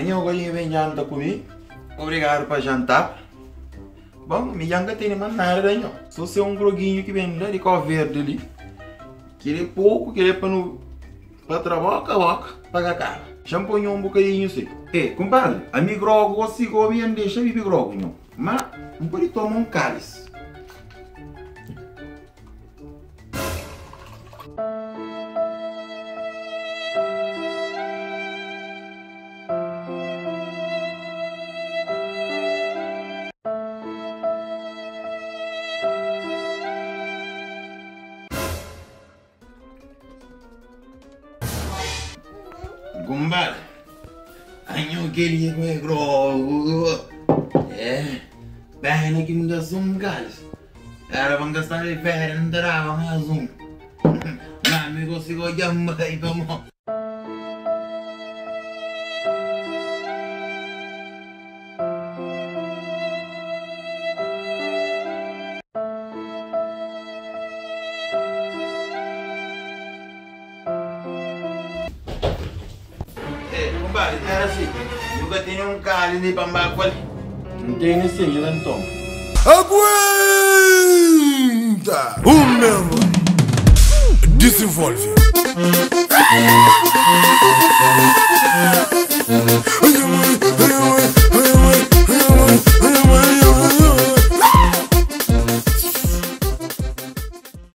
Anho ka dja ben janta ku mi. Obrigadu pa jantar. Bon, mi dja N ka tene más nada da nho. So se un groginhu ki ben la di Kau Verdi li. Kel é poku, kel é pa nu pa tra boka boka pa ka kaba. Xa N poi nho un bokadinhu si. E, kunpadri, ami grogu gosi gobi N dexa bibi grogu nho. Má N pode toma un kális. Kumbali, anho kel-li ku é grogu. É, pena ki N da so un kális. Era pa N ka sta di féria, N ta daba más un. Má mi gosi ku dja-m bai pamó. Kumpadri, era si, nu ka tene un kali li pa N ba ku el? N tene sin, nhos ben toma. Aguenta! O meu desenvolve.